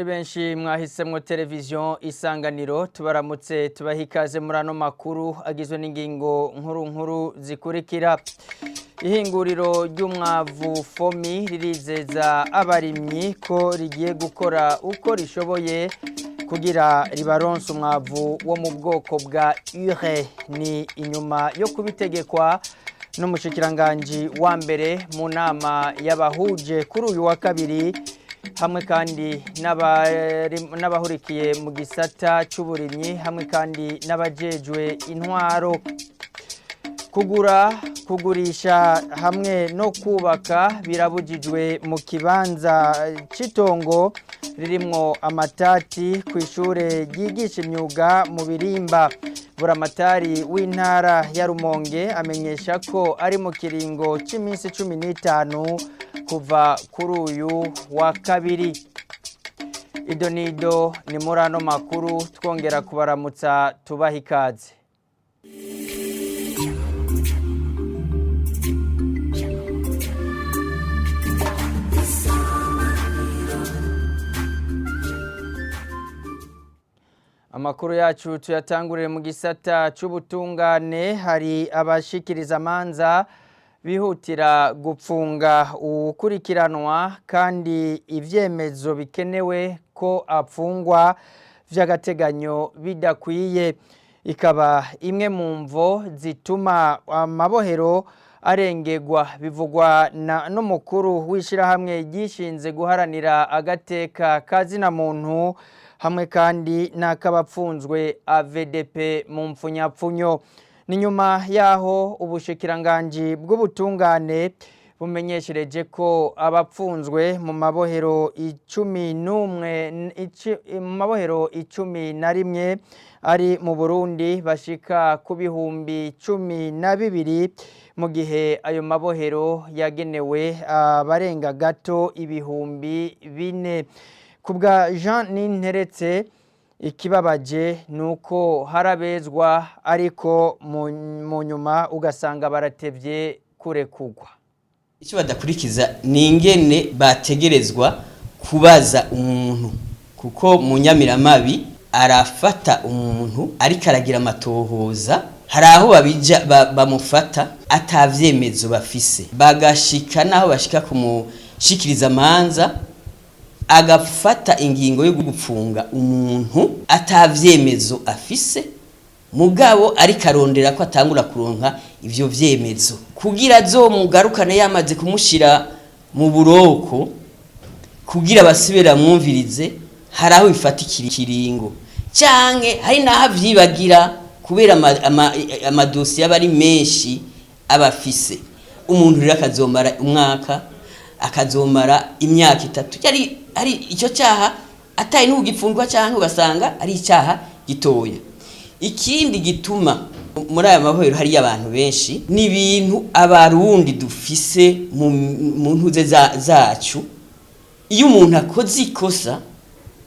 Muri benshi mwahisemwo televiziyo Isanganiro, tubaramutse, tubaha ikaze muri ano makuru agizwe n'ingingo nkuru nkuru zikurikira: Ihinguriro ry'umwavu FOMI ririzeza abarimyi ko rigiye gukora uko rishoboye kugira ribaronse umwavu wo mu bwoko bwa urée. Ni inyuma yo kubitegekwa n'umushikiranganji wa mbere mu nama yabahuje kuri uyu wa kabiri, hamwe kandi n'abahurikiye mu gisata c'uburimyi, hamwe kandi n'abajejwe intwaro. Kugura, kugurisha hamwe no kubaka birabujijwe mu kibanza c'itongo ririmwo amatati ku ishure ryigisha imyuga mu Birimba. Buramatari w'intara ya Rumonge amenyesha ko ari mu kiringo cy'iminsi 15 kuva kuri uyu wa kabiri. Ido nido ni muri ano makuru, twongera kubaramutsa, tubaha ikaze. Amakuru yacu tuyatangurire mu gisata c'ubutungane. Hari abashikiriza amanza bihutira gupfunga uwukurikiranwa kandi ivyemezo bikenewe ko apfungwa vy'agateganyo bidakwiye, ikaba imwe mu mvo zituma amabohero arengegwa. Bivugwa n'umukuru w'ishirahamwe ryishinze guharanira agateka kazina muntu hamwe kandi n'akabapfunzwe, AVDP mu mpfunyapfunyo. Ni nyuma yaho ubushikiranganji bw'ubutungane bumenyeshereje ko abapfunzwe mu mabohero 11, mu mabohero 11 ari mu Burundi bashika ku 12,000, mu gihe ayo mabohero yagenewe abarenga gato 4000. Ku bwa Jean Ninteretse, ikibabaje ni uko harabezwa, ariko mu nyuma ugasanga baratevye kurekugwa. Icyo badakurikiza ni ingene bategerezwa kubaza umuntu, kuko mu nyamiramabi arafata umuntu ariko aragira amatohoza. Hari aho babija bamufata atavyemezo bafise, bagashika naho bashika kumushikiriza amanza, agafata ingingo yo gupfunga umuntu atavyemezo afise, mugabo ariko arondera ko atangura kuronka ivyo vyemezo kugira azomugarukane yamaze kumushira mu buroko, kugira basubire amwumvirize. Hari aho bifata ikiringo, canke hari n'aho avyibagira kubera amadosiye aba ari menshi aba afise. Umuntu rero akazomara umwaka, akazomara imyaka 3 yari ari icyo cyaha atari n'ugipfungwa, canke ugasanga ari icyaha gitoya. Ikindi gituma muri aya mabohero hariyo abantu benshi ni ibintu Abarundi dufise mu ntuze zacu. Iyo umuntu akoze ikosa,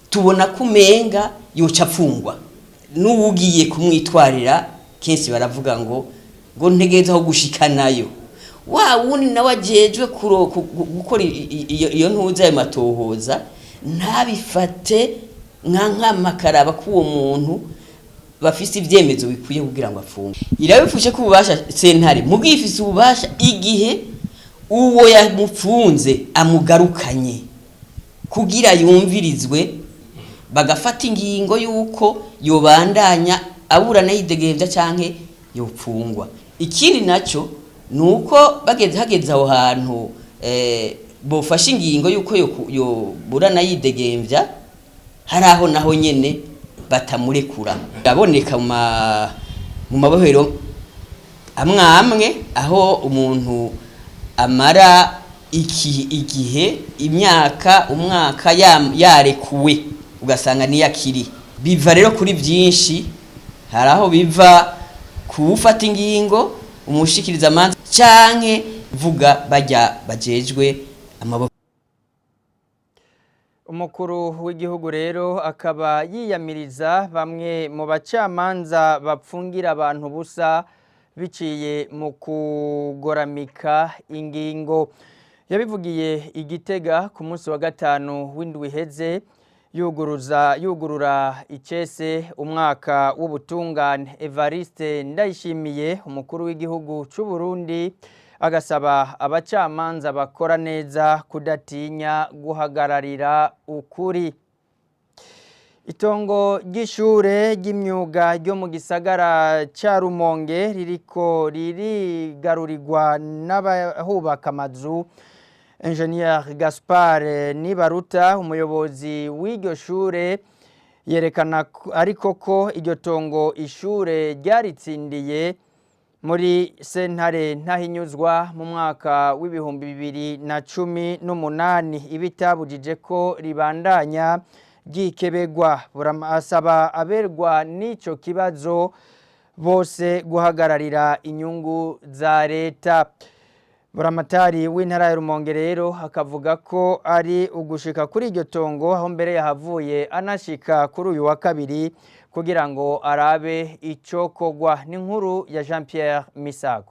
tubona ko umenga yoca apfungwa. N'uwugiye kumwitwarira, kenshi baravuga ngo ntegereza aho gushikanayo. Wa wundi nawe ajejwe gukora iyo ntuze, ayo matohoza, ntabifate nka nkamakaraba ko uwo muntu bafise ivyemezo bikwiye kugira ngo afungwe. Irabifushe ko ububasha sentare mugifise ububasha igihe uwo yamufunze amugarukanye kugira yumvirizwe, bagafata ingingo y'uko yobandanya aburana yidegembya canke yopfungwa. Ikindi naco nuko bageze hageze aho hantu bofashe ingingo y'uko yoburana yidegembya, hari aho naho nyene batamurekura. Biraboneka mu mabohero amwe amwe aho umuntu amara igihe, imyaka, umwaka yarekuwe, ugasanga niyo akiri. Biva rero kuri byinshi. Hari aho biva kuwufata ingingo, umushikiriza amanza, canke vuga bajya bajejwe amaboko. Umukuru w'igihugu rero akaba yiyamiriza bamwe mu bacamanza bapfungira abantu busa biciye mu kugoramika ingingo. Yabivugiye i Gitega ku munsi wa gatanu w'indwi iheze. Yuguruza yugurura icese umwaka w'ubutungane, Evariste Ndayishimiye, umukuru w'igihugu c'u Burundi, agasaba abacamanza bakora neza kudatinya guhagararira ukuri. Itongo ry'ishure ry'imyuga ryo mu gisagara ca Rumonge ririko ririgarurirwa n'abahubaka amazu. Engineer Gaspard Nibaruta, umuyobozi w'iryo shure, yerekana ariko ko iryo tongo ishure ryaritsindiye muri sentare ntahinyuzwa mu mwaka w'2018, ibitabujije ko ribandanya ryikebegwa. Asaba aberwa n'ico kibazo bose guhagararira inyungu za leta. Buramatari w'intara ya Rumonge rero akavuga ko ari ugushika kuri iryo tongo, aho mbere yahavuye anashika kuri uyu wa kabiri kugira ngo arabe ico kogwa. N'inkuru ya Jean Pierre Misago.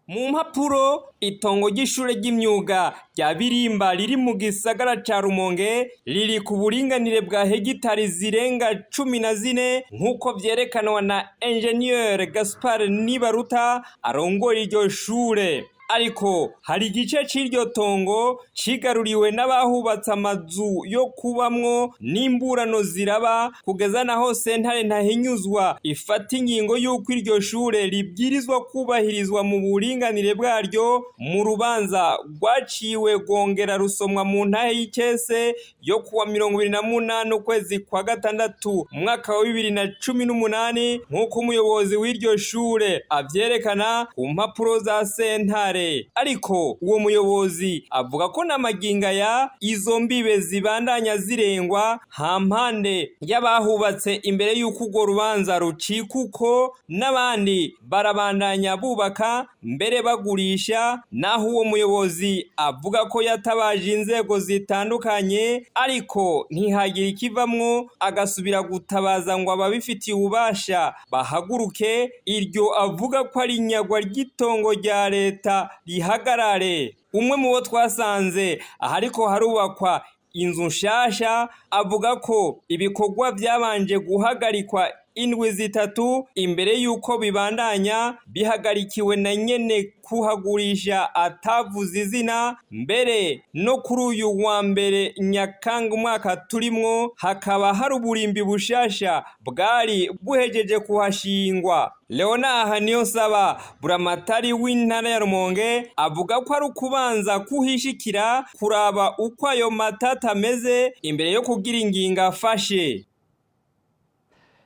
Mu mpapuro, itongo ry'ishure ry'imyuga rya Birimba riri mu gisagara ca Rumonge riri ku buringanire bwa hegitari zirenga 14, nk'uko vyerekanwa na Engineer Gaspard Nibaruta arongoye iryo shure. Ariko hari igice c'iryo tongo cigaruriwe n'abahubatse amazu yo kubamwo, n'imburano ziraba kugeza naho sentare ntahinyuzwa ifata ingingo y'uko iryo shure ribwirizwa kubahirizwa mu buringanire bwaryo, mu rubanza rwaciwe rwongera rusomwa mu ntahe y'icese yo kuwa 28 ukwezi kwa gatandatu umwaka wa 2018, nk'uko umuyobozi w'iryo shure avyerekana ku mpapuro za sentare. Ariko uwo muyobozi avuga ko n'amaginga ya izo mbibe zibandanya zirengwa hampande y'abahubatse imbere y'uko urwo rubanza rucika, uko n'abandi barabandanya bubaka mbere bagurisha, naho uwo muyobozi avuga ko yatabaje inzego zitandukanye ariko ntihagire ikivamwo, agasubira gutabaza ngo ababifitiye ububasha bahaguruke iryo avuga ko ari inyagwa ry'itongo rya leta rihagarare. Umwe mu bo twasanze ahariko harubakwa inzu nshasha avuga ko ibikorwa byabanje guhagarikwa indwi 3 imbere y'uko bibandanya, bihagarikiwe na nyene kuhagurisha atavuze izina. Mbere no kuri uyu wa mbere Nyakanga umwaka turimwo hakaba hari uburimbi bushasha bwari buhejeje kuhashingwa. Leonard Niyonsaba, buramatari w'intara ya Rumonge, avuga ko ari ukubanza kuhishikira kuraba uko ayo matata ameze imbere yo kugira ingingo afashe.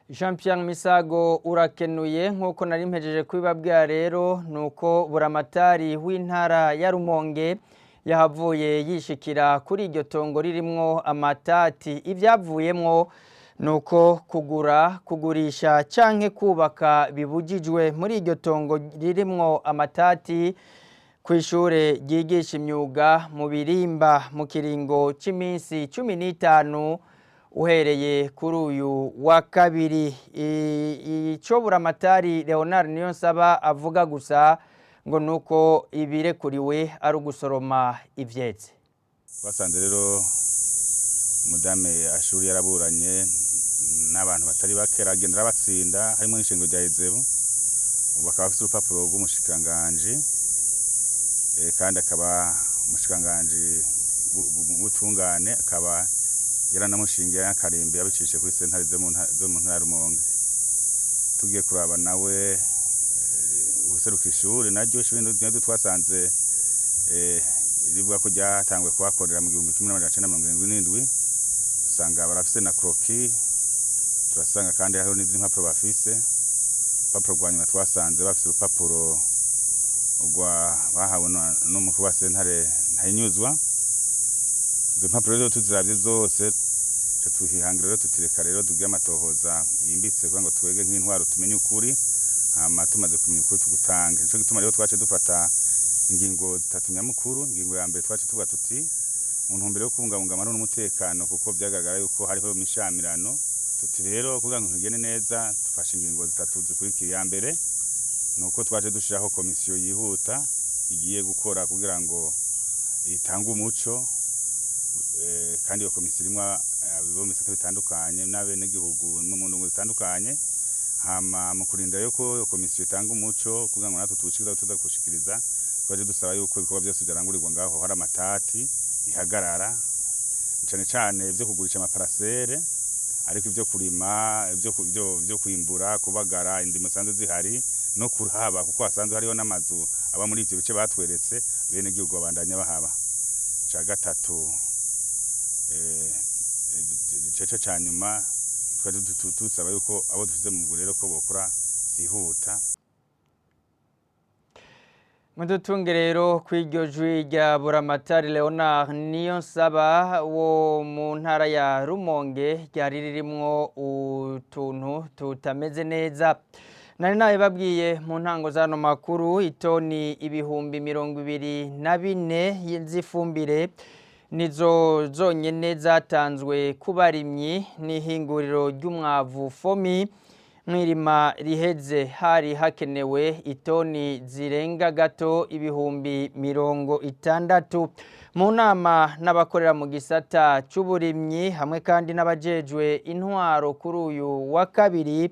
Jean Pierre Misago urakenuye. Nk'uko nari mpejeje kubibabwira rero, nuko buramatari w'intara ya Rumonge yahavuye yishikira kuri iryo tongo ririmwo amatati. Ibyavuyemwo nuko kugura, kugurisha canke kubaka bibujijwe muri iryo tongo ririmwo amatati ku ishure ryigisha imyuga mu Birimba mu kiringo c'iminsi 15 uhereye kuri uyu wa kabiri. Ico buramatari Leonard Niyonsaba avuga gusa ngo nuko ibirekuriwe ari ugusoroma ivyetse. Twasanze rero umudame ashuri yaraburanye n'abantu batari bake, aragenda arabatsinda, harimo n'ishengo rya Ezebu. Ubu akaba afite urupapuro rw'umushikiranganji, kandi akaba umushikiranganji w'ubutungane akaba yaranamushingiye akarimbi yabicishije kuri sentare zo mu ntara ya Rumonge. Tugiye kuraba nawe ubuseruka ishuri, naryo ishuri naryo twasanze rivuga ko ryatanguye kuhakorera mu 1977, usanga barafise na croquis, turasanga kandi hariho n'izindi mpapuro bafise. Urupapuro rwa nyuma twasanze bafise urupapuro rwa bahawe n'umukuru wa sentare ntahinyuzwa. Izo mpapuro rero tuziravye zose, tuhihangira rero tutireka rero tugire amatohoza yimbitse kugira ngo twege nk'intwaro tumenye ukuri, hama tumaze kumenya ukuri tugutange. Nico gituma rero twace dufata ingingo zitatu nyamukuru. Ingingo ya mbere, twace tuvuga tuti mu ntumbero yo kubungabunga amahoro n'umutekano, kuko vyagaragara yuko hariho imishamirano, tuti rero kugira ngo bigende neza dufashe ingingo zitatu zikurikira. Iya mbere ni uko twaje dushiraho komisiyo yihuta igiye gukora kugira ngo itange umuco. Kandi iyo komisiyo irimwo abo mu bisata bitandukanye n'abenegihugu mu ndongo zitandukanye. Hama mu kurindira yuko iyo komisiyo itanga umuco kugira ngo natwe tuwushikirize tuza kuwushikiriza, twaje dusaba yuko ibikorwa byose byarangurirwa ngaho hari amatati bihagarara, cane cane ivyo kugurisha amaparasere, ariko ivyo kurima, ivyo kwimbura, kubagara indimo zisanzwe zihari no kuraba, kuko hasanzwe hariho n'amazu aba muri ivyo bice batweretse, abenegihugu babandanya bahaba. Ca gatatu, igice ca nyuma, twari dusaba yuko abo dusize mu mugwi rero ko bokora vyihuta. Mudutunge rero kw'iryo jwi rya Buramatari Leonard Niyonsaba wo mu ntara ya Rumonge ryari ririmwo utuntu tutameze neza. Nari nabibabwiye mu ntango z'ano makuru, itoni 24,000 z'ifumbire nizo zonyene zatanzwe ku barimyi n'ihinguriro ry'umwavu FOMI mw'irima riheze. Hari hakenewe itoni zirenga gato 60,000. Mu nama n'abakorera mu gisata c'uburimyi hamwe kandi n'abajejwe intwaro kuri uyu wa kabiri,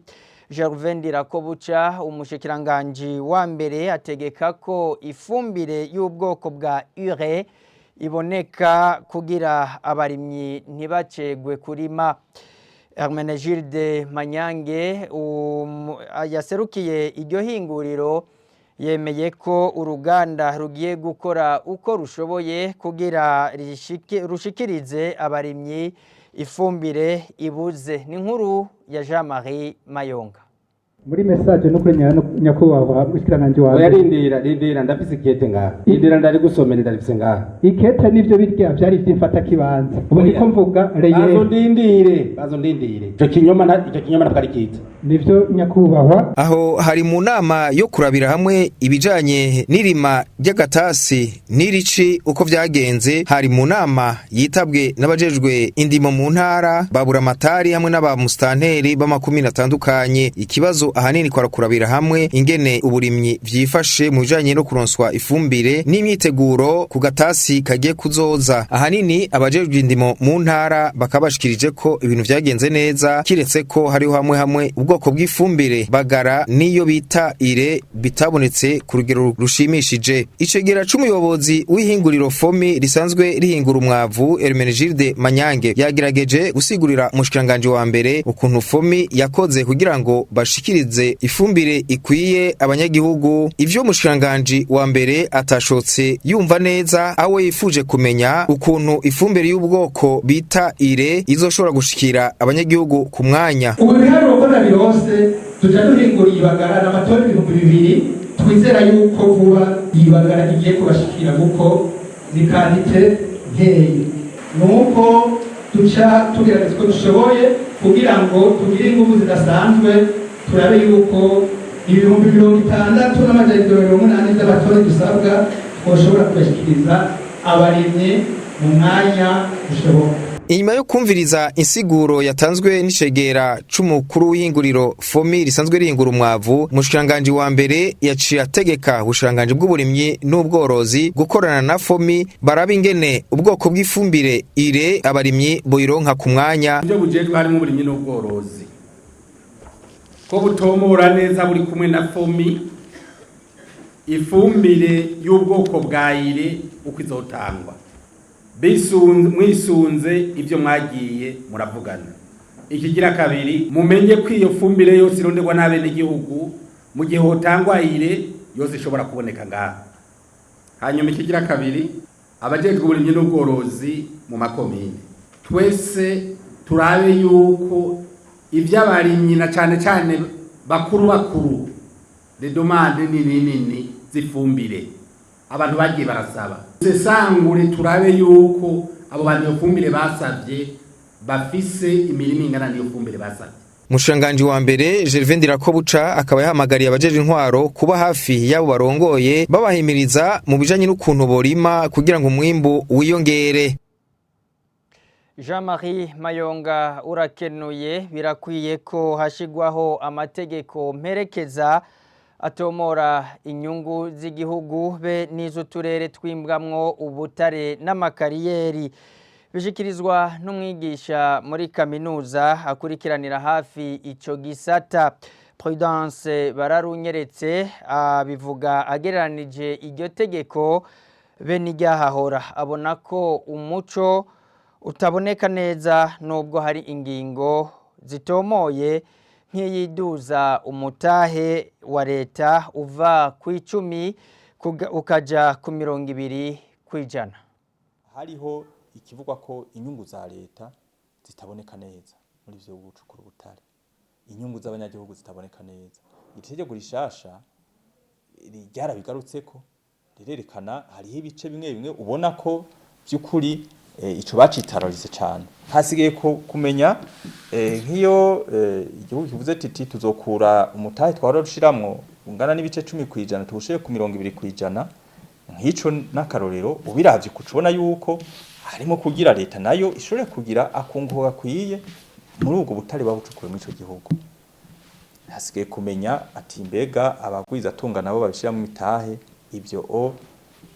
Gervais Ndirakobuca, umushikiranganji wa mbere, ategeka ko ifumbire y'ubwoko bwa urée iboneka kugira abarimyi ntibacegwe kurima. Hermenegilde Manyange yaserukiye iryo hinguriro yemeye ko uruganda rugiye gukora uko rushoboye kugira rushikirize abarimyi ifumbire ibuze. Ni inkuru ya Jean Marie Mayonga. Muri message no kuri nyakubahwa mushikiranganji wa Oya, rindira, rindira, ndafise ikete ngaha. Rindira, ndari gusomera, ndarifise ngaha. Ikete nivyo birya vyari vy'imfata kibanza, ubu niko mvuga Bazo reye. ndindire, bazo ndindire. Ico kinyoma ico kinyoma ntabwo ari kiza. Nivyo, nyakubahwa. Aho hari mu nama yo kurabira hamwe ibijanye n'irima ry'agatasi n'irici uko vyagenze. Hari mu nama yitabwe n'abajejwe indimo mu ntara, baburamatari hamwe n'abamustanteri b'amakomine atandukanye. Ikibazo ahanini kwara kurabira hamwe ingene uburimyi vyifashe mu bijanye no kuronswa ifumbire n'imyiteguro ku gatasi kagiye kuzoza. Ahanini abajejwe indimo mu ntara bakabashikirije ko ibintu vyagenze neza, kiretse ko hariho hamwe hamwe ubwoko bw'ifumbire bagara niyo bita urée bitabonetse ku rugero rushimishije. Icegera c'umuyobozi w'ihinguriro FOMI risanzwe rihingura umwavu, Hermenegilde Manyange, yagerageje gusigurira umushikiranganji wa mbere ukuntu FOMI yakoze kugira ngo bashikirize ifumbire ikwiye abanyagihugu. Ivyo umushikiranganji wa mbere atashotse yumva neza, aho yifuje kumenya ukuntu ifumbire y'ubwoko bita urée izoshobora gushikira abanyagihugu ku mwanya. Ubu ibiharuro ko nabirose, tuja duhingura ibagara n'amatoni 2000. Twizera yuko vuba ibagara igiye kubashikira, kuko ni quantité nkeyi. Nuko duca tugerageza uko dushoboye kugira ngo tugire ingufu zidasanzwe, turabe yuko 60,880 by'amatoni dusabwa twoshobora kubashikiriza abarimyi mu mwanya ushoboka. Inyuma yo kumviriza insiguro yatanzwe n'icegera c'umukuru w'ihinguriro FOMI risanzwe rihingura umwavu, umushikiranganji wa mbere yaciye ategeka ubushikiranganji bw'uburimyi n'ubworozi gukorana na FOMI, baraba ingene ubwoko bw'ifumbire urée abarimyi boyironka ku mwanya. Ibyo bujejwe harimo uburimyi n'ubworozi, ko butomora neza buri kumwe na FOMI ifumbire y'ubwoko bwa urée uko izotangwa, mwisunze ibyo mwagiye muravugana. Ikigira kabiri, mumenye ko iyo fumbire yose ironderwa n'abenegihugu mu gihe hotangwa urée yose ishobora kuboneka ngaha. Hanyuma ikigira kabiri, abajejwe uburimyi n'ubworozi mu makomine, twese turabe yuko ivy'abarimyi na cane cane bakuru bakuru, les demandes nini nini z'ifumbire abantu bagiye barasaba, sesangure turabe yuko abo bantu iyo fumbire basavye bafise imirima ingana n'iyo fumbire basavye. Umushikiranganji wa mbere Gervais Ndirakobuca akaba yahamagariye abajeje intwaro kuba hafi y'abo barongoye, babahimiriza mu bijanye n'ukuntu borima kugira ngo umwimbu wiyongere. Jean-Marie Mayonga, urakenuye. Birakwiye ko hashigwaho amategeko mperekeza atomora inyungu z'igihugu be n'iz'uturere twimbwamwo ubutare n'amakariyeri. Bishikirizwa n'umwigisha muri kaminuza akurikiranira hafi ico gisata. Prudence Bararunyeretse abivuga agereranije iryo tegeko be n'iryahahora, abona ko umuco utaboneka neza nubwo hari ingingo zitomoye nk'iyiduza umutahe wa leta uva ku 10 ukaja ku 20%. Hariho ikivugwa ko inyungu za leta zitaboneka neza muri ivyo gucukura ubutare, inyungu z'abanyagihugu zitaboneka neza. Iri tegeko rishasha ryarabigarutseko, rirerekana hariho ibice bimwe bimwe ubona ko by'ukuri ico bacitararitse cane. Hasigaye ko kumenya nk'iyo igihugu kivuze titi tuzokura umutahe twahora dushiramwo ungana n'ibice 10% tuwushire ku 20%, nk'ico n'akarorero ubiravye kucubona yuko harimo kugira leta nayo ishobore kugira akunguko gakwiye muri ubwo butare babucukuye muri ico gihugu. Hasigaye kumenya ati mbega abagwizatunga nabo babishira mu mitahe, ivyo o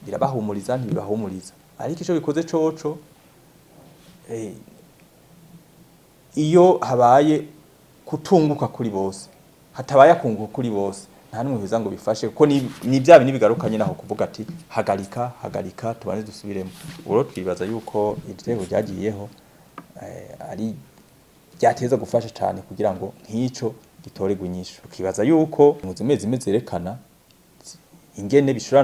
birabahumuriza ntibibahumuriza? Ariko ico bikoze coco, iyo habaye kutunguka kuri bose, hatabaye akunguka kuri bose, nta n'umwe biza ngo bifashe, kuko ni bya bintu bigarukanye naho kuvuga ati hagarika, hagarika, tubanze dusubiremo. Ubu rero twibaza yuko iri tegeko ryagiyeho ari ryateza gufasha cyane kugira ngo nk'ico gitorerwe inyishu. Tukibaza yuko mu zimwe zimwe zerekana ingene bishobora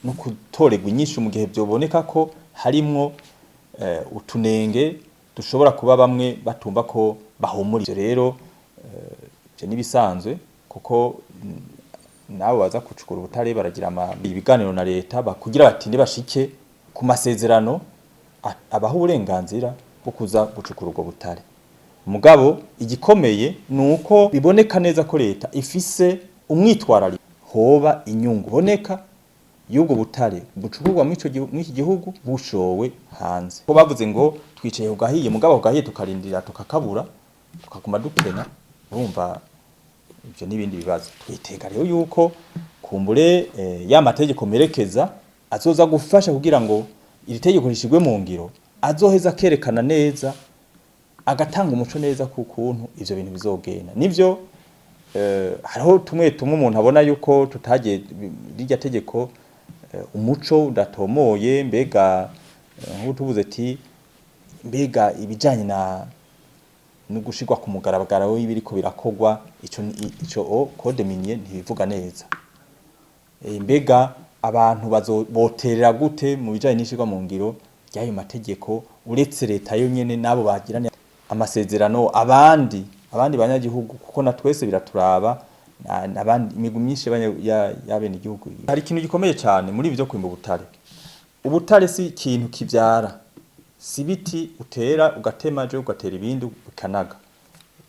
no gutorerwa inyishu mu gihe byoboneka ko harimwo utunenge dushobora kuba bamwe batumva ko bahumura. Ivyo rero ivyo nibisanzwe, kuko nabo baza gucukura ubutare baragira ibiganiro na leta kugira batinde bashike ku masezerano abaha uburenganzira bwo kuza gucukura ubwo butare. Mugabo igikomeye ni uko biboneka neza ko leta ifise umwitwarariko, hoba inyungu boneka y'ubwo butare bucukurwa muri iki gihugu bushowe hanze. Ko bavuze ngo twicaye kugahiye, mugabo kugahiye tukarindira tukakabura tukaguma dukena, urumva ivyo n'ibindi bibazo. Twitega rero yuko kumbure ya mategeko merekeza azoza gufasha kugira ngo iri tegeko rishigwe mu ngiro, azoheza akerekana neza, agatanga umuco neza ku kuntu ivyo bintu bizogenda. Nivyo hariho tumwe tumwe umuntu abona yuko tutagiye rirya tegeko umuco udatomoye. Mbega nk'ubu tuvuze ati mbega ibijanye na no gushirwa ku mugaragaro w'ibiriko birakogwa, ico o code minier ntibivuga neza. Mbega abantu bazoboterera gute mu bijanye n'ishirwa mu ngiro ry'ayo mategeko, uretse leta yo nyene nabo bagirana amasezerano, abandi banyagihugu, kuko na twese biraturaba, n'abandi imigwi myinshi y'abenegihugu. Hari ikintu gikomeye cyane muri ibyo kwimba ubutare. Ubutare si ikintu kivyara, si biti utera ugatema je ugatera ibindi bikanaga,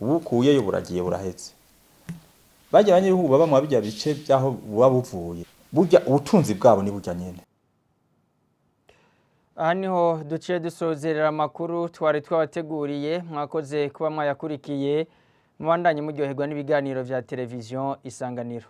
ubu kuyeyo buragiye burahetse. Barya abanyagihugu baba mu bijya bice byaho buba buvuye, burya ubutunzi bwabo ni burya nyene. Aha niho duciye dusozerera amakuru twari twabateguriye. Mwakoze kuba mwayakurikiye, mubandanye muryoherwa n'ibiganiro vya televiziyo Isanganiro.